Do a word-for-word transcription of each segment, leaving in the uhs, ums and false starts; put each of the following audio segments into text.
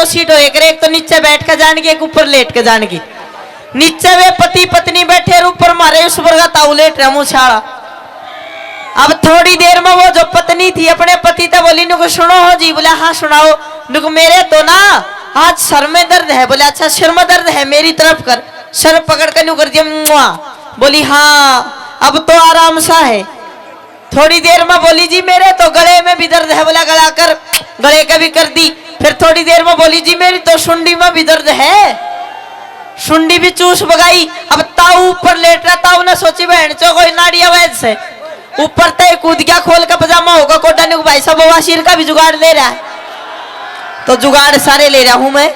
सीट होए करे, एक तो नीचे बैठ के जान की, एक ऊपर लेट के जान की। नीचे वे पति पत्नी बैठे और ऊपर मारे उस वर्गा ताऊ लेट रहा मुँह छाला। अब थोड़ी देर में वो जो पत्नी थी अपने पति तै बोली, नुक सुनो हो जी। बोले, हाँ सुनाओ। नुक मेरे तो ना आज सर में दर्द है। बोले, अच्छा सिर में दर्द है, मेरी तरफ कर। सर पकड़ के न्यू कर दिया, मुआ। बोली, हाँ अब तो आराम सा है। थोड़ी देर में बोली, जी मेरे तो गले में भी दर्द है। बोला, गला कर, गले का भी कर दी। फिर थोड़ी देर में बोली, जी मेरी तो सुंडी में भी दर्द है, सुंडी भी चूस बगाई। अब ताऊ ऊपर लेट रहा, ताऊ ने सोची, बहन चो कोई नाड़ी आवाज से। ऊपर तय कूद गया, खोल के पजामा होगा कोटा, न्यू भाई साहब बवासीर का भी जुगाड़ ले रहा है, तो जुगाड़ सारे ले रहा हूं मैं।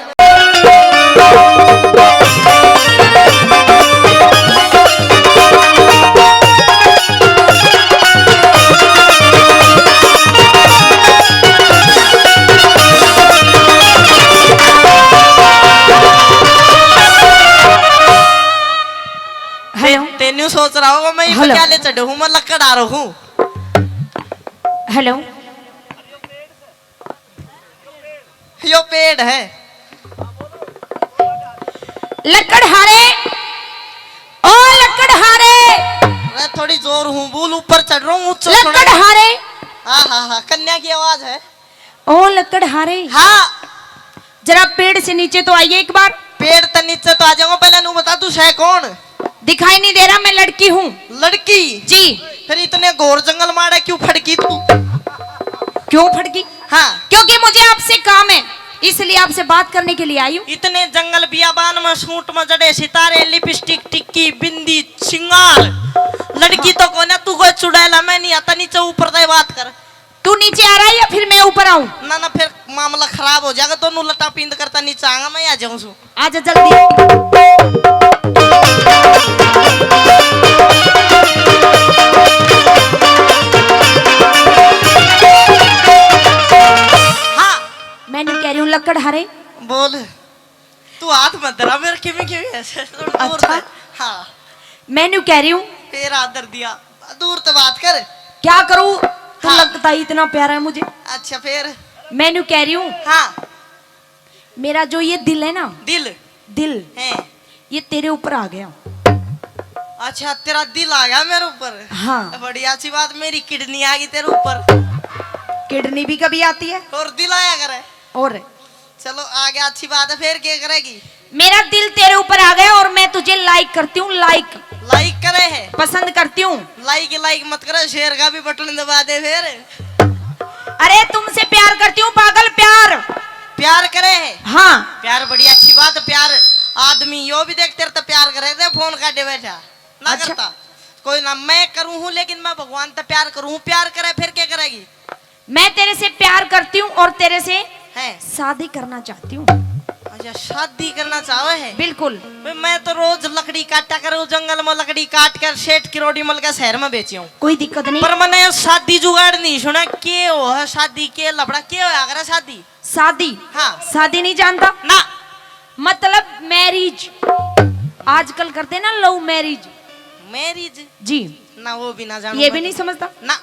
हेलो। ते-, तेन्यू सोच रहा होगा मैं ये हेलो। पटियाले चढ़ू हूँ, मैं लकड़ आ रहा हूँ। हेलो। यो पेड़ है। लकड़हारे, ओ लकड़हारे। मैं थोड़ी जोर हूँ, बोल, ऊपर चढ़ रहा हूँ, ऊंचा सुना। लकड़हारे। हाँ, हाँ, हाँ, कन्या की आवाज है। ओ लकड़हारे। हाँ। जरा पेड़ से नीचे तो आइए एक बार। पेड़ तो नीचे तो आ जाऊंगा, पहले नू बता तू है कौन? दिखाई नहीं दे रहा, मैं लड़की हूँ। लड़की? जी। फिर इतने घोर जंगल माड़े क्यों फड़की तू? क्यों फड़की? हाँ। क्योंकि मुझे आपसे काम है, इसलिए आपसे बात करने के लिए आई हूँ। इतने जंगल बियाबान में सूट में जड़े सितारे, लिपस्टिक, टिक्की, बिंदी, सिंगार, लड़की तो कोने, तू कोई चुड़ैला, मैं नहीं आता, नीचे ऊपर तय बात कर। तू नीचे आ रहा है या फिर मैं ऊपर आऊं? ना, ना, फिर मामला खराब हो जाएगा, दोनों लटा पिंद करता नीचे आऊंगा, मैं आ जाऊं सू। आजा जल्दी। हाँ। मैं नहीं कह रही हूँ लकड़हारे। बोल। तू हाथ मत धरा मेरे, किमी किमी ऐसे थोड़ा दूर अच्छा। से। हाँ। मैं न्यू कह रही हूँ। फिर हाथ धर दिया, दूर से बात कर। क्या करूँ? तू हाँ। लगता ही इतना प्यारा है मुझे। अच्छा फिर? मैं न्यू कह रही हूँ। हाँ। मेरा जो ये दिल है ना, दिल? दिल है। ये तेरे ऊपर आ गया। अच्छा, तेरा दिल आ गया मेरे ऊपर? हाँ। बड़ी अच्छी बात, मेरी किडनी आ गई तेरे ऊपर। किडनी भी कभी आती है? और दिल आया करे। और चलो, आ गया, अच्छी बात है। फिर क्या करेगी? मेरा दिल तेरे ऊपर आ गया और मैं तुझे लाइक करती हूँ, लाइक। लाइक करे है? पसंद करती हूँ। लाइक, लाइक मत करे, शेयर का भी बटन दबा दे फिर। अरे, तुमसे प्यार करती हूँ पागल, प्यार। प्यार करे है? हाँ। प्यार बड़ी अच्छी बात है, प्यार। आदमी यो भी देख, तेरे तो प्यार करे थे, फोन काटे बैठा ना। अच्छा। करता कोई ना, मैं करूँ हूँ, लेकिन मैं भगवान तो प्यार करूँ हूँ। प्यार करे, फिर क्या करेगी? मैं तेरे से प्यार करती हूँ और तेरे से हैं। शादी करना चाहती हूँ। अच्छा, शादी करना चाहो है? बिल्कुल। भाई, मैं तो रोज लकड़ी काटा करूँ, जंगल में लकड़ी काट कर सेठ किरोड़ी मल के शहर में बेची हूँ। कोई दिक्कत नहीं। पर मैंने शादी जुगाड़ नहीं सुना। के हो है शादी, के लफड़ा, के होया करे शादी? शादी? हाँ। शादी नहीं जानता? ना। मतलब मैरिज। आजकल करते हैं ना लव मैरिज। मैरिज? जी। ना, वो भी ना जानू ये मैं भी तो। नहीं समझता? ना।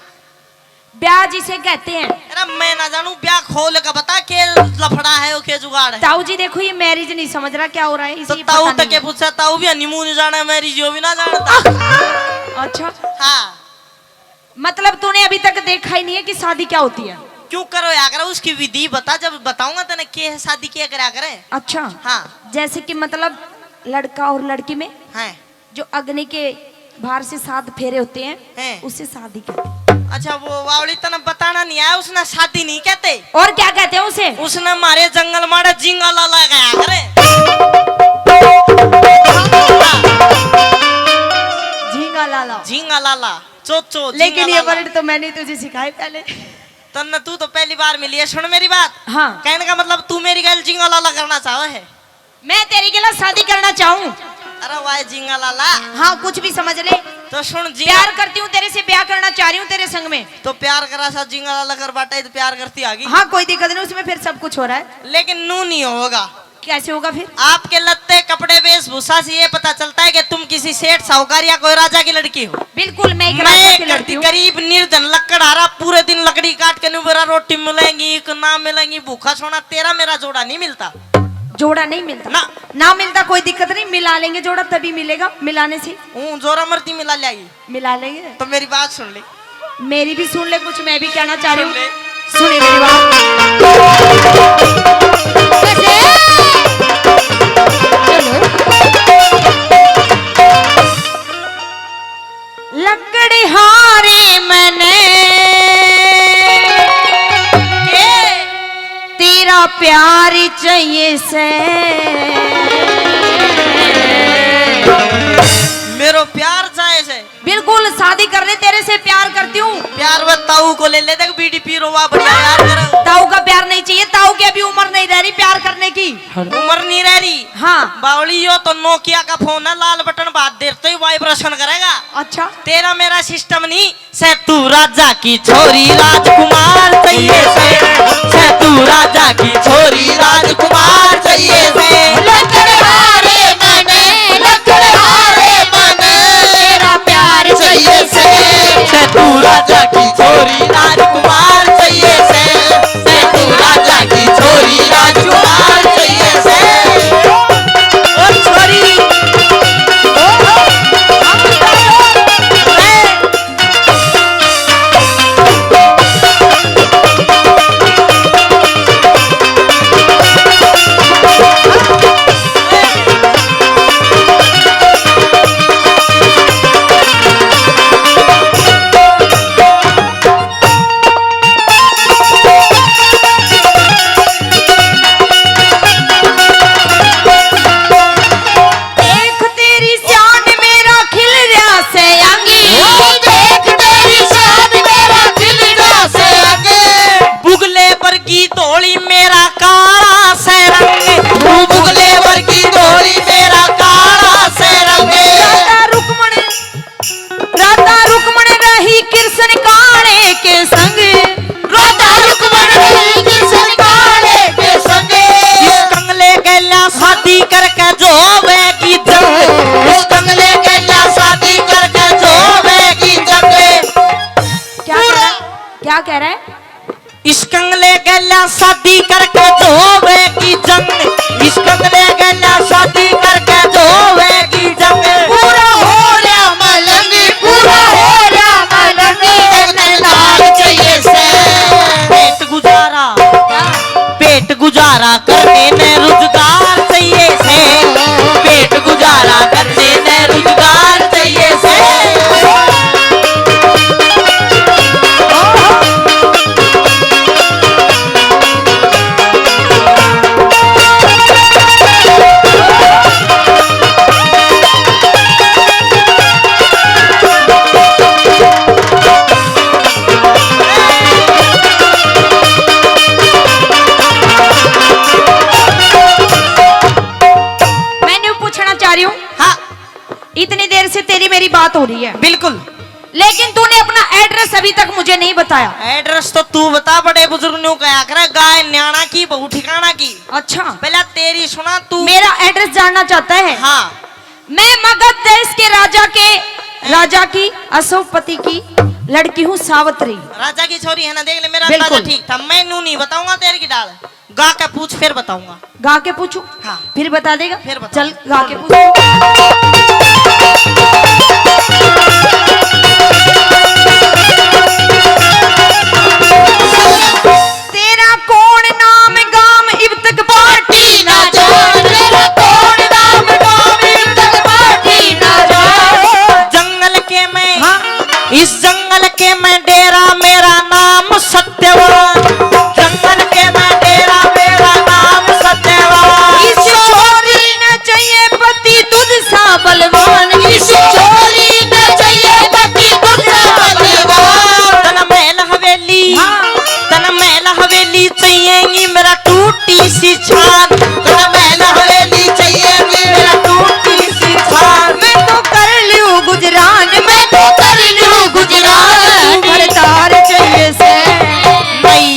ब्याह जिसे कहते हैं। अरे मैं ना जानू, ब्याह खोल के बता, के लफड़ा है, वो के जुगाड़ है। ताऊ जी देखो, ये मैरिज नहीं समझ रहा क्या हो रहा है, तो इसे ताऊ पता तक नहीं के है। पूछा, ताऊ भी हनीमून जाना है, मैरिज यो भी ना जानता। अच्छा। हाँ। मतलब तूने अभी तक देखा ही नहीं है कि शादी क्या होती है? क्यों करो या करो, उसकी विधि बता, जब बताऊंगा तने के है शादी, के करा करे। अच्छा। हाँ। जैसे कि मतलब लड़का और लड़की में हैं। जो अग्नि के बाहर से सात फेरे होते हैं, हैं। उसे शादी कहते हैं। अच्छा, वो वावली तने बताना नहीं आया, उसने शादी नहीं कहते। और क्या कहते हैं उसे? उसने मारे जंगल माड़ा झींगा लाला कहा करे। झींगा लाला। झींगा लाला, चोचो, लेकिन झींगा ये लाला। वर्ड तो मैंने तुझे सिखाए पहले। तन्ने तू तो पहली बार मिली है, सुन मेरी बात। हाँ। कहने का मतलब तू मेरी गैल झींगा लाला करना चाहे है। मैं तेरी के लिए शादी करना चाहूँ। अरे वाह झींगा लाला। हाँ, कुछ भी समझ ले। तो सुन जी। प्यार करती हूँ तेरे से, ब्याह करना चाह रही हूँ तेरे संग में। तो प्यार करा सा झींगा लाला कर बाटा, तो प्यार करती आगी। हाँ, कोई दिक्कत नहीं, उसमें फिर सब कुछ हो रहा है। लेकिन नू नहीं होगा। कैसे होगा फिर? आपके लत्ते कपड़े बेच वेशभूषा से ये पता चलता है कि तुम किसी सेठ साहूकार या कोई राजा की लड़की हो। बिल्कुल, मैं एक मैं राजा एक की लड़की हूँ। गरीब निर्धन लकड़हारा, पूरे दिन लकड़ी काट के न्यू बेरा रोटी मिलेंगी कि ना मिलेंगी, भूखा सोना, तेरा मेरा जोड़ा नहीं मिलता। जोड़ा नहीं मिलता? ना। ना मिलता, कोई दिक्कत नहीं, मिला लेंगे जोड़ा, तभी मिलेगा, मिलाने से। हूँ, जोरा मर्दी मिला ल्याई। मिला लेंगे। तो मेरी बात सुन ले। मेरी भी सुन ले कुछ, मैं भी कहना चाह रही हूँ। सुन ले। सुनिए मेरी बात। कैसे? चलो। लकड़हारे मने तेरा प्यार चाहिए से। मेरो प्यार चाहे से। बिल्कुल, शादी कर ले, तेरे से प्यार करती हूँ। प्यार वे ताऊ को ले ले, देख बीड़ी पी रोवा बढ़िया यार कर। ताऊ का प्यार नहीं चाहिए, ताऊ की अभी उम्र नहीं रह रही प्यार करने की। उम्र नहीं रह रही। हाँ। बावली यो तो नोकिया का फोन है, लाल बटन बात देर तो ही वाइब्रेशन करेगा। अच्छा। तेरा मेरा सिस्टम नहीं। से तू राजा की छोरी राजकुमार चाहिए से, से तू राजा की छोरी राजकुमार चाहिए से। लकड़हारे मने, लकड़हारे मने, तेरा प्यार चाहिए से। से तू राजा की छोरी राजकुमार चाहिए से, से तू राजा की छोरी राजकुमार चाहिए से। ओ छोरी, ओ, ओ, हम ए, देख तेरी शान मेरा खिल रहा से अंगी। ओ देख तेरी शान मेरा खिल रहा से अंगी। बुगले वर्गी धोली मेरा काला से रंग। तू बुगले वर्गी धोली मेरा काला से रंग। राधा रुक्मण, राधा रुक्मण रही कृष्ण काले के संग। राधा रुक्मण रही कृष्ण काले के संग। इस कंगले गैला शादी करके जो होवेगी जंग। इस कंगले गैला शादी करके जो होवेगी जंग। क्या कह रहा है? क्या कह रहा है? इस कंगले गैला शादी करके जो होवेगी जंग। इस कंगले गैला शादी करके जो होवेगी जंग। पूरा हो रहा मलंग, पूरा हो रहा मलंग। तन्ने दाल चाहिए से। पेट गुजारा, क्या? पेट गुजारा करने ने रुजगार चाहिए से। पेट गुजारा करने ने रुजगार चाहिए से। मैं न्यू पूछना चाह रही हूँ। हाँ। इतनी देर से तेरी मेरी बात हो रही है। बिल्कुल। लेकिन तूने अपना एड्रेस अभी तक मुझे नहीं बताया। एड्रेस तो तू बता, बड़े बुजुर्ग न्यू कहा करे, गाय न्याणा की, बहू ठिकाना की। अच्छा। पहला तेरी सुना तू। मेरा एड्रेस जानना चाहता है? हाँ। मैं मगध देश के राजा के, राजा की, अश्वपति की लड़की हूँ सावित्री। राजा की छोरी है ना, देख ले, मेरा बिल्कुल। अंदाजा ठीक था। मैं न्यू नहीं बताऊंगा तेरे की डाल। गा के पूछ, फिर बताऊंगा। गा के पूछू? हाँ। फिर बता देगा? फिर बताऊंगा। चल, गा के पूछू। तेरा कौन नाम गाम इब तक पार्टी ना जान, तेरा कौन नाम गाम इब तक पार्टी ना जान। जंगल के मैं, हाँ। इस जंगल के मैं डेरा, मेरा नाम सत्यवान। जंगल के मैं डेरा, मेरा नाम सत्यवान। इस छोरी ने चाहिए पति तुझ सा बलवान। इस छोरी ने चाहिए पति तुझ सा बलवान। तन महल हवेली, हाँ। तन महल हवेली चाहिएगी मेरा टूटी सी छान। तन महल हवेली चाहिएगी मेरा टूटी सी छान। मैं तो कर लूं गुजरान, मैं तो कर लूं गुजरान। तू घरदार चाहिए से। नई,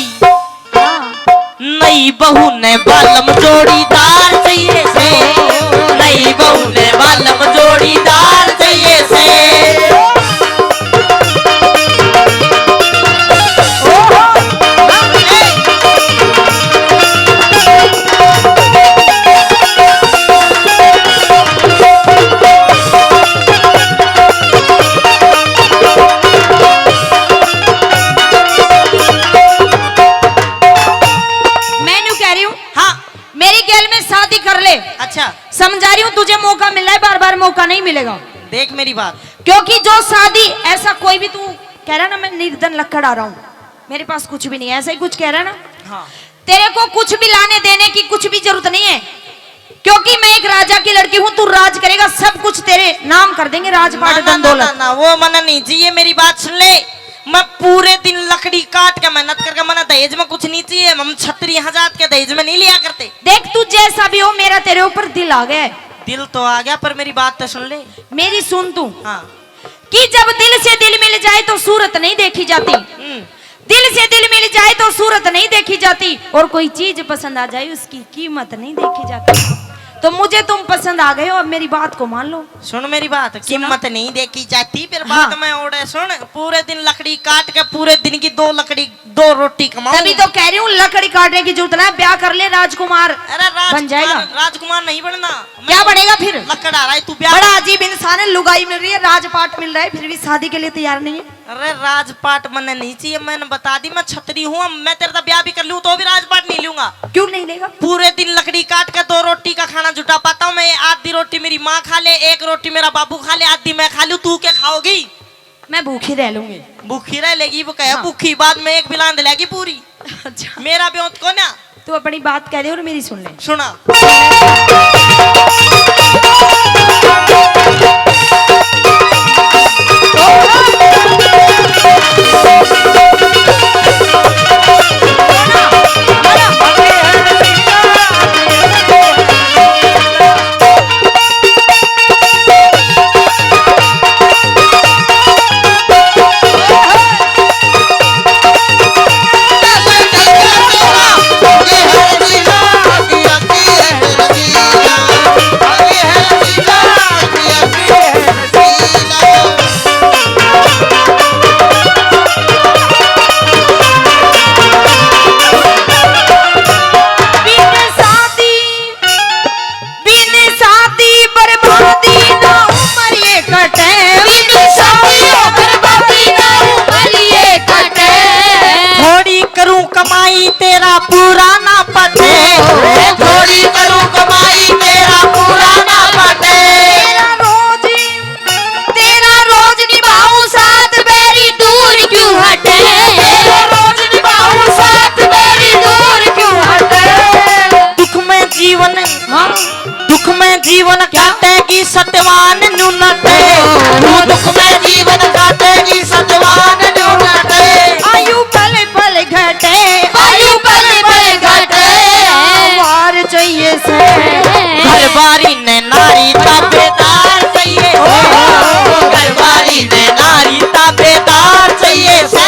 हाँ। नई बहू ने बालम जोड़ीदार चाहिए से। नई बहू हाँ। मेरी गैल में शादी कर ले। अच्छा। समझा रही हूँ, तुझे मौका मिल रहा है, बार बार मौका नहीं मिलेगा। देख मेरी बात। क्योंकि जो शादी, ऐसा कोई भी, तू कह रहा ना मैं निर्धन लक्कड़ आ रहा हूँ, मेरे पास कुछ भी नहीं है, ऐसा ही कुछ कह रहा ना। हाँ। तेरे को कुछ भी लाने देने की कुछ भी जरूरत नहीं है, क्योंकि मैं एक राजा की लड़की हूँ, तू राज करेगा, सब कुछ तेरे नाम कर देंगे, राजपाट, ना, ना, धन ना, दौलत। ना, ना, वो मना नहीं चाहिए, मेरी बात सुन ले। मैं पूरे दिन लकड़ी काट के मेहनत करके, मना दहेज में कुछ नहीं चाहिए, हम छत्री यहाँ जात के दहेज में नहीं लिया करते। देख, तू जैसा भी हो, मेरा तेरे ऊपर दिल आ गया है। दिल तो आ गया, पर मेरी बात तो सुन ले। मेरी सुन तू। हाँ। कि जब दिल से दिल मिल जाए तो सूरत नहीं देखी जाती। हम्म। दिल से दिल मिल जाए तो सूरत नहीं देखी जाती, और कोई चीज पसंद आ जाए उसकी कीमत नहीं देखी जाती। तो मुझे तुम पसंद आ गए हो, अब मेरी बात को मान लो। सुन मेरी बात, सुना। कीमत नहीं देखी जाती, फिर हाँ। बाद में ओड़े सुन, पूरे दिन लकड़ी काट के पूरे दिन की दो लकड़ी, दो रोटी कमाऊं। तभी तो कह रही हूँ, लकड़ी काटने की जरूरत ना, ब्याह कर ले, राजकुमार अरे राजकुमार, बन जाएगा। राजकुमार नहीं बनना। क्या बनेगा फिर? लकड़ आ रहा है, तू ब्याह बड़ा अजीब इंसान है, लुगाई मिल रही है, राजपाट मिल रहा है, फिर भी शादी के लिए तैयार नहीं है। अरे राजपाट मन्ने नहीं चाहिए, मैंने बता दी, मैं छतरी हूँ, मैं तेरे साथ ब्याह भी कर लूँ तो भी राजपाट नहीं लूंगा। क्यों नहीं लेगा? पूरे दिन लकड़ी काट के दो रोटी का खाना जुटा पाता हूँ मैं, आधी रोटी मेरी माँ खा ले, एक रोटी मेरा बाबू खा ले, आधी मैं खा लूँ, तू क्या खाओगी? मैं भूखी रह लूंगी। भूखी रह लेगी, वो कहे हाँ। भूखी, बाद में एक बिलांद लेगी पूरी। अच्छा। मेरा ब्योंत को ना। तू अपनी बात कह दे और मेरी सुन ले। सुना। बिन शादी, बिन शादी बर्बादी ना उम्र ये कटे। बिन शादी बर्बादी ना उम्र ये कटे। थोड़ी करूं कमाई तेरा पूरा ना पटे। थोड़ी करूं कमाई तेरा पूरा ना पटे। तेरा रोज, तेरा रोज निभाऊं साथ, बैरी दूर क्यों हटे? तेरा रोज निभाऊं साथ, बैरी दूर क्यों हटे? दुख में जीवन, हाँ। दुख में जीवन क्या? काटेगी सतवान न्यू नटे। ओ, दुख में जीवन काटेगी सतवान न्यू नटे। आयु पल पल घटे, आयु पल पल घटे। वार चाहिए से। घर बारी ने नारी ताबेदार चाहिए से। घर बारी ने नारी ताबेदार चाहिए से।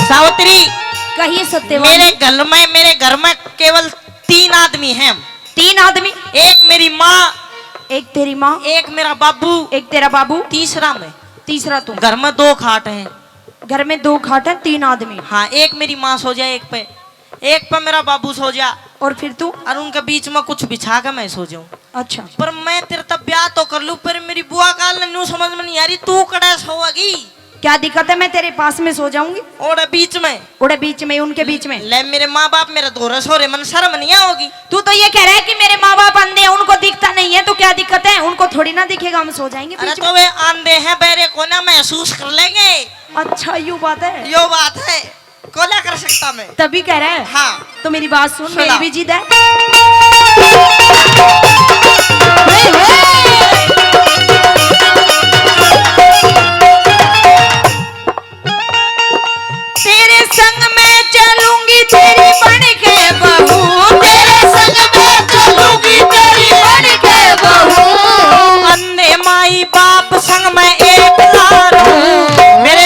सावित्री, कहिए सत्यवान। मेरे घर में, मेरे घर में केवल तीन आदमी हैं। तीन आदमी? एक मेरी माँ, एक तेरी माँ, एक मेरा बाबू, एक तेरा बाबू, तीसरा मैं। तीसरा तू। घर में दो खाट हैं। घर में दो खाट हैं, तीन आदमी। हाँ, एक मेरी माँ सो जाए, एक पे, एक पे मेरा बाबू सो जा। और फिर तू? और उनके बीच में कुछ बिछा के मैं सो जाऊं। अच्छा। पर मैं तेरे तब ब्याह तो कर लूं, पर मेरी बुआ काल ने न्यू समझ में नहीं आ रही, तू कड़े सोएगी? क्या दिक्कत है, मैं तेरे पास में सो जाऊंगी। ओड़े बीच में। ओड़े बीच में, उनके बीच में। ले, मेरे माँ बाप मेरे धोरे सो रहे, मन शर्म नहीं आओगी? तू तो ये कह रहा है कि मेरे माँ बाप अंधे हैं, उनको दिखता नहीं है, तो क्या दिक्कत है, उनको थोड़ी ना दिखेगा, हम सो जाएंगे अरे बीच में। तो वे अंधे हैं, बहरे को ना महसूस कर लेंगे। अच्छा, यू बात है। यो बात है। कोला कर सकता मैं। तभी कह रहा है। हाँ। तो मेरी बात सुन, सुना। मेरी भी जिद है। तेरे संग मैं चलूंगी तेरी बन के बहू, तेरे संग मैं चलूंगी तेरी बन के बहू। अंधे माई बाप संग मैं एक लारू, मेरे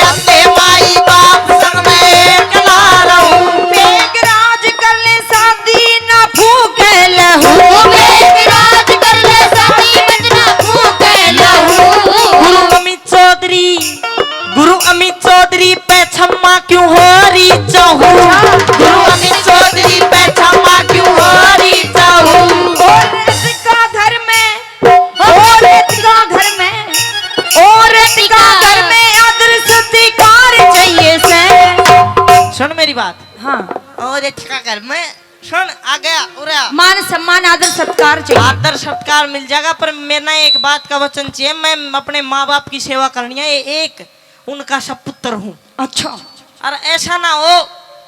चौधरी पे छम्मा क्यों हो रही चाहूँ? गुरु अनिल चौधरी पे छम्मा क्यों हो रही चाहूँ? औरत का धर्म है, औरत का धर्म है, औरत का धर्म है, आदर सत्कार चाहिए से। सुन मेरी बात। हाँ। औरत का घर में सुन, आ गया उरा। मान सम्मान, आदर सत्कार चाहिए। आदर सत्कार मिल जाएगा, पर मेरे ना एक बात का वचन चाहिए, मैं अपने माँ बाप की सेवा करनी है, एक उनका सब पुत्र हूँ। अच्छा। और ऐसा ना हो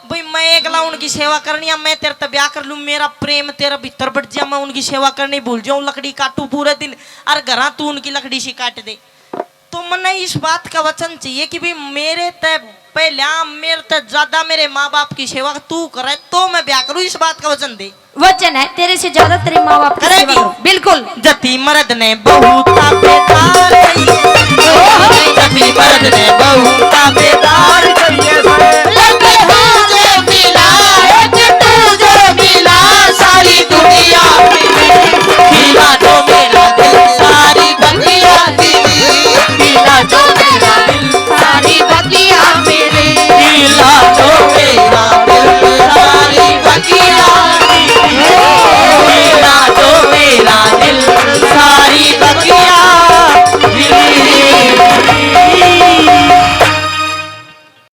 भाई, मैं एकला उनकी सेवा करनी है, मैं तेरे ते ब्याह कर लूँ, मेरा प्रेम तेरा भीतर बट जा, मैं उनकी सेवा करनी भूल जाऊँ, लकड़ी काटू पूरे दिन, और घरा तू उनकी लकड़ी सी काट दे। तो मन्ने इस बात का वचन चाहिए कि भाई, मेरे ते पहला, मेरे ते ज्यादा मेरे माँ बाप की सेवा तू करे, तो मैं ब्याह करूँ, इस बात का वचन दे। वचन है, तेरे से ज्यादा तेरे माँ बाप की करे सेवा की? करूँ। बिल्कुल। जति मर्द ने बहू ताबेदार चाहिए, जति मर्द ने बहू ताबेदार।